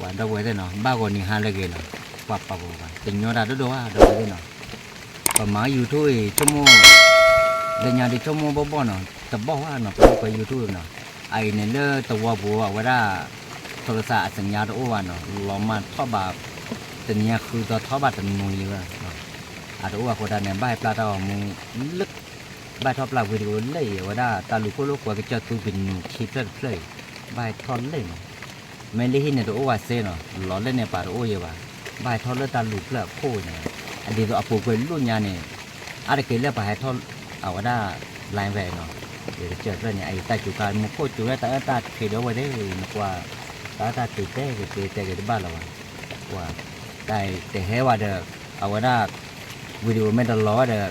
ဒီပုၢ်ဝဲၢ်သ့ၣ်နီၤ ဘၣ်ဂီၤနံၤဟါလၢအဂ့ၤနီၤ, ကွၢ်ပာ်ပှၤ တညီတၢ်ဒိၣ်ဒိၣ်ဘၣ် ဒီပုၢ်ဝဲၢ်သ့ၣ်နီၤ, ပမၤ YouTube အံၤ ဆိကမိၣ် လၢညါဒ်ဆိကမိၣ်ဘီၣ်ဘီၣ်နီၤ, တဘီၣ်ဘၣ်နီၤ ပမ့ၢ်ကွၢ် YouTube နီၤ, အအံၤန့ၣ်လၢသဝီပူၤ အဝဲဒၣ် ထိရသးအသညါတအိၣ်ဘၣ်နီၤ, လီၤမၢ်ထီၣ်ဘး တနံၤညါဃုသီထီၣ်ဘးတနွံယံၤဝဲ, အတအိၣ်အဃိတၢ်န့ၣ် ဘၣ်ဟဲပျၢ်တၢ်ဂီၤမူလၢ ဘၣ်ဟဲထီၣ်ပျၢ် video လၢအံၤ အဝဲဒၣ်တၢ်လူၤခိၣ်လိာ်ကွဲကစၢၢ်သူပနူၤခံဖျၢၣ်တဖျၢၣ်အံၤ, ဘၣ်ဟဲထီၣ်လၢအံၤနီၤ, မ့ၢ်လၢဟံၣ်န့ၣ်တအိၣ်ဘၣ်စ့နီၤ, လီၤလၢန့ၣ်ပှၤတအိၣ်ယံၤဘၣ်, ဘၣ်ဟဲထီၣ်လၢတၢ်လူၤဖျၢၣ်အခိၣ်န့ၣ်, အဒ်သိးအပူၤကွံာ်လိာ်ညါန့ၣ်, အါတက့ၢ်လၢပှၤဟဲထီၣ် အဝဲဒၣ် live နီၤ, ယကစၢၢ်ဖျၢၣ်န့ၣ် အအံၤတၢ်စူၤခါ မူခိၣ်စူၤလၢတၢ်အၢတၢ်ထံးဒီပုၢ်ဝဲၢ်သ့ၣ် နကွၢ် တၢ်အၢတၢ်ထံးတဲက့ၤတဲက့ၤတဘၣ်လၢၤဘၣ်, ကွၢ် တၢ်တဟဲဝဲဒီး အဝဲဒၣ် video မ့ၢ်တလီၤဝဲဒီး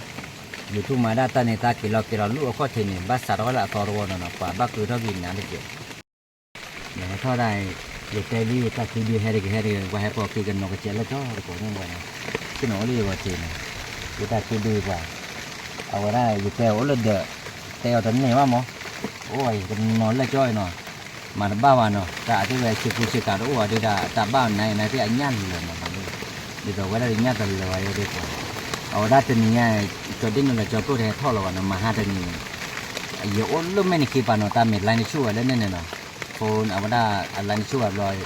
YouTube မၤဒၣ်တၢ်န့ၣ် တၢ်က့ၤလီၤက့ၤလီၤလူၢ်အခီၣ်ထံးန့ၣ် ဘၣ်စးထီၣ်ဝဲလၢအသီတဝီနီၤနီၤ ပှၤဘၣ်ဃုထီၣ်က့ၤနၤတက့ၢ် ဒီးဟဲထီၣ်ဒၣ်အံၤ ယတဲလံယတၢ်ချံဒုဟဲတဂ့ၤဟဲတဂ့ၤ ပှၤဟဲပိာ်က့ၤကနီၤကစဲးလၢကၠီတကိးန့ၣ်ဝဲန့ၣ်, ဆ့ၣ်နီၤအိၣ်လၢယဂီၤထံးန့ၣ်, ယတၢ်ချံဒုပှၤ, အဝဲဒၣ်ယတဲအိၣ်လၢဒၢး, တဲအီၤတန့ၢ်ဘၣ်မး, အိၣ်ယကနီၤလၢကၠီအံၤနီၤ, မၤတဘၣ်ဘၣ်နီၤ တၢ်အသ့ၣ်ဝဲဆ့ကူဆ့ကၤတအိၣ်အီၤဒုဒၣ် တၢ်ဘၣ်နၤအံၤနၤသ့ၣ်အညၣ်လၢာ်မးဘၣ်လၢ, ဒ်သိးဝဲဒၣ်ညၣ်တလၢာ်ဝဲယဲဒ်ပှၤ, အဝဲဒၣ်တနံၤညါ, ကၠီဒ့ၣ်နုာ်လၢကၠီကျိၣ်တဟဲထီၣ်လီၤဘၣ်နီၤ မဟါတနံၤန့ၣ် ယအိၣ်လၢမဲာ်နခံပၤနီၤ တၢ်မ့ၢ် line တဆူၣ်ဝဲလၢန့ၣ်န့ၣ်နီၤ, phone အဝဲဒၣ်အ line တဆူၣ်ဝဲဘျီ,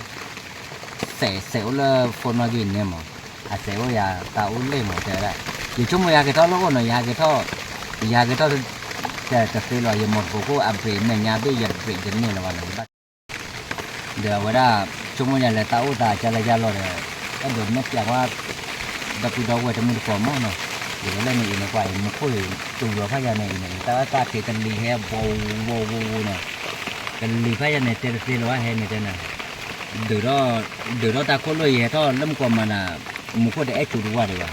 စဲးစဲးအိၣ်လၢ phone နီၣ်ဂံၢ်န့ၣ်မး, အစဲးအိၣ်ယၤတၢ်အိၣ်လၢမးတဲဝဲဒၣ်, ယဆိကမိၣ်ယဟဲက့ၤထီၣ်လၢအိၣ်နီၤ ယဟဲက့ၤထီၣ်, ယဟဲက့ၤထီၣ်, တသ့လီၤ ယမိၢ်တကိးခိၣ်အ brake မဲာ်ညါဘ့ၣ်ယ brake တန့ၢ်လၢၤဘၣ်နီၤ ယဘၣ် ဒီးအဝဲဒၣ် ဆိကမိၣ်ယၤလဲၤတၢ်အိၣ်သးကၢလၢယၤလီၤဒီး, အဲၣ်ဒိးနဲၣ်ပၠးကွၢ်, ဒီပုၢ်ဒီဝဲၢ်တမုၣ်တကိးမးနီၤ, ယဝဲလၢန့ၣ်အံၤန့ၣ်ကွၢ်အံၤ မူခိၣ်အံၤ တူၢ်လီၤဖးယၤန့ၣ်အံၤန့ၣ် တၢ်အၢတၢ်ထံးတလံၤဟဲဘီဝီဝီဝီနီၤ, တလံၤဖးယၤန့ၣ် တဲတသ့လၢၤဘၣ်ဟဲန့ၣ်တဲနၤ, ဒုးထီၣ်, ဒုးထီၣ်တၢ်ခိၣ်လိာ်ယဟဲထီၣ်လၢမုၢ်ကီၢ်မၤနၤ, မူခိၣ်တအဲၣ်စူၤတဝၢ်ဒံးဘၣ်,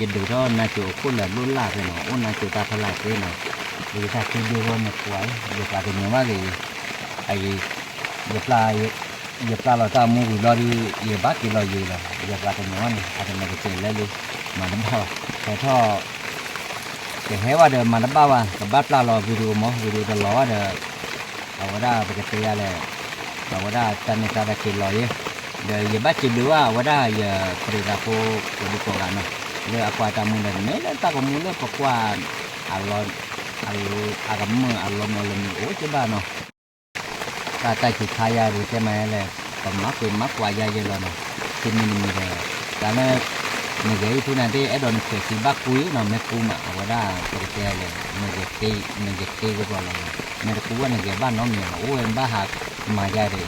ယဒုးထီၣ်နါစိၤအခိၣ်လၢာ်လိၣ်လၢ်ဖဲနီၤ အိၣ်နါစိၤတၢ်ဖီလာ်သ့နီၤ, ယတၢ်ချံဒုဂီၢ်န့ၣ်ကွၢ်, ယပှၤကညီဘၣ်ဂ့ၤ, အံၤ ယပျၢ်လီၤတၢ်မူဝံၤလီၤဒီး ယဘၣ်က့ၤလီၤယံၤလီၤ ယပှၤကညီန့ၣ် အတနီၤကစဲးလၢလံ, မၤတဘၣ်ဘၣ်, ဟဲထီၣ်, ကဟဲဝဲဒီးမၤတဘၣ်ဘၣ် ကဘၣ်ပျၢ်လီၤ video မး video တလီၤဘၣ်ဒီး, အဝဲဒၣ်ပကတဲယၤလဲၣ်, အဝဲဒၣ်တၢ်န့ၣ်တၢ်ဒၣ်က့ၤလီၤယဲ, ဒီးယဘၣ်စံးဘျုးဘၣ် အဝဲဒၣ်ယပရံးသးဖိကိးဒံကိးဂၤနီၤ, လၢအကွၢ်တၢ်မူဒီး မ့ၢ်လၢတၢ်ကမူလၢပကွၢ်, အလီ, အကမၢၢ်အလီမီၢ်လၢမ့ၢ်အိၣ်က့ဘၣ်နီၤ တၢ်တၢ်စူၤခါယၤ ပကတဲမးလဲၣ်, ပမၤကွံာ်မၤကွၢ်ယၤယဲလီၤနီၤ, စံးမံၤတမံၤဒီး, တၢ်လၢ, နဂဲၤအံၤထူၣ်နၤသ့ၣ် အဲၣ်ဒိးနခွဲးစံးဘၣ်ကူယဲနီၤ မ့ၢ်ကူမး အဝဲဒၣ် ပကတဲလဲၣ်, နဂဲၤသ့ကကွၢ်လီၤနီၤ, မ့ၢ်တကူဘၣ်နဂဲၤဘၣ်နီတမံၤဘၣ် အိၣ်ဝဲဘၣ်ဟးမၤယၤဒီးအံ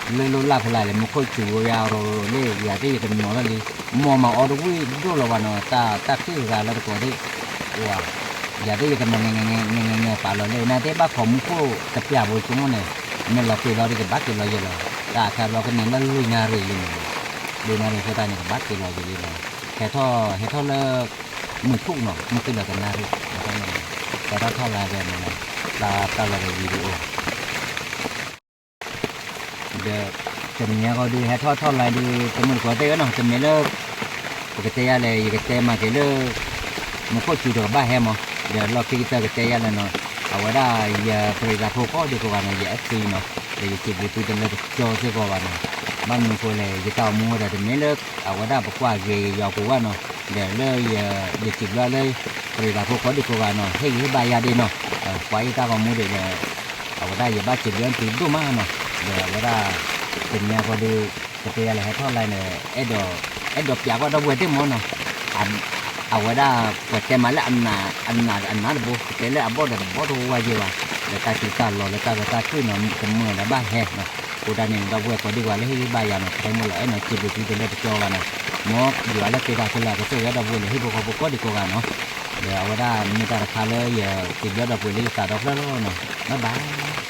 ၤ, လၢလိၣ်လၢ်ဖဲလဲၣ် မူခိၣ်စူၤဝဲယၤရိၤရိၤလၢ ယၤသ့ၣ်ယကနီၤထီၣ်လံ, မီၢ်မၤအီတဝံၣ်ဒိၣ်လီၤဘၣ်နီၤ တၢ်တၢ်ခုၣ်ဂၤလၢတကိးသ့ၣ်, ယၤသ့ၣ်ယကနီၤ ငဲၤငဲၤငဲၤပာ်လီၤလၢ နၤသ့ၣ်ဘၣ်ခိးမူခိၣ်တပျၢ်ဖိဆိကမိၣ်န့ၣ်, မ့ၢ်လီၤက့ၤလီၤဒီးကဘၣ်က့ၤလီၤယဲလီၤ, တၢ်အခါဘျီကန့ၢ်လၢလွံၢ်နၣ်ရံၣ်လံန့ၣ်, လွံၢ်နၣ်ရံၣ်အဃိသတးန့ၣ် ကဘၣ်က့ၤလီၤယဲလံနီၤ, ဟဲထီၣ် ဟဲထီၣ်လၢ မုၢ်ထူၣ်နီၤ မုၢ်ထူၣ်လၢကနၣ်ရံၣ်, ဟဲထီၣ်ထီၣ်လၢဒီးန့ၣ်, တၢ်တၢ်လီၤဒီး video ဒီး တနံၤအံၤဃီဒီး ဟဲထီၣ်ထီၣ်လၢဒီး တမုၢ်တကိးသ့ၣ်ဝဲနီၤ တမ့ၢ်လၢ ပကတဲယၤလဲၣ် ယကတဲမၤက့ၤလၢ မူခိၣ်စူၤတကဘၣ်ဟဲမး, ဒီးလီၢ်ခံကတၢၢ်ကတဲယၤလဲၣ်နီၤ, အဝဲဒၣ်ယပရံးသးဖိကိးဒံကိးဂၤနီၤ ယ FC နီၤ, ဒီးယစံးဘျုးသုတလၢတကၠီစ့ၢ်ကီးဘၣ်နီၤ, ဘၣ်မနုၤဃိလဲၣ် ယတၢ်အိၣ်မူဝဲဒီး တမ့ၢ်လၢ အဝဲဒၣ်ပကွၢ်ဂ့ၤယွၤပူၤဘၣ်နီၤ, ဒီးလၢ ယစံးဘျုးလၢ ပရံးသးဖိကိးဒံကိးဂၤနီၤ ဟ့ၣ်ဂံၢ်ဟ့ၣ်ဘါယၤဒ်နီၤ, ပှၤအံၤတၢ်ဂီၤမူဒံးဒီး အဝဲဒၣ်ယဘၣ်စံးဘျုးသုဒိၣ်မးနီၤ, ဒီးအဝဲဒၣ် တနံၤအံၤဃီဒီး ကတဲယၤလဲၣ် ဟဲထီၣ်လၢန့ၣ် အဲၣ်ဒိး အဲၣ်ဒိးပျးကွၢ်ဒီပုၢ်ဝဲၢ်သ့ၣ်မးနီၤ, အဝဲဒၣ် ပတဲမးလၢအနး အနး အနးတဘိ ပတဲလၢအဘီၣ်ဒီးဘီၣ်တဝါယဲဘၣ်, ဒီးတၢ်စူၤတၢ်လီၤလၢတၢ်ဂီၤတၢ်ကျုၢ်နီၤ တမုာ်ဒီးဘၣ်ဟဲနီၤ, အဃိတၢ်န့ၣ် ဒီပုၢ်ဝဲၢ်ကိးဒံကိးဂၤလၢဟ့ၣ်ဂံၢ်ဘါယၤနီၤ ခဲမုၢ်လီၤအဲၣ်နီၤ စံးဘျုးသုတလၢတကၠီဘၣ်နီၤ, မ်ယွၤလၢက့ၤတၢ်ဖဲလၢကစၢၢ်ယွၤဒီပုၢ်ဝဲၢ်လၢ ဟံၣ်ဖိဃီဖိကိးဒံကိးဂၤနီၤ, ဒီးအဝဲဒၣ်မ့ၢ်တၢ်တခါလၢယစံးဘျုးဒီပုၢ်ဝဲၢ်လၢယသးဒီဖျၢၣ်လီၤနီၤ, bye bye.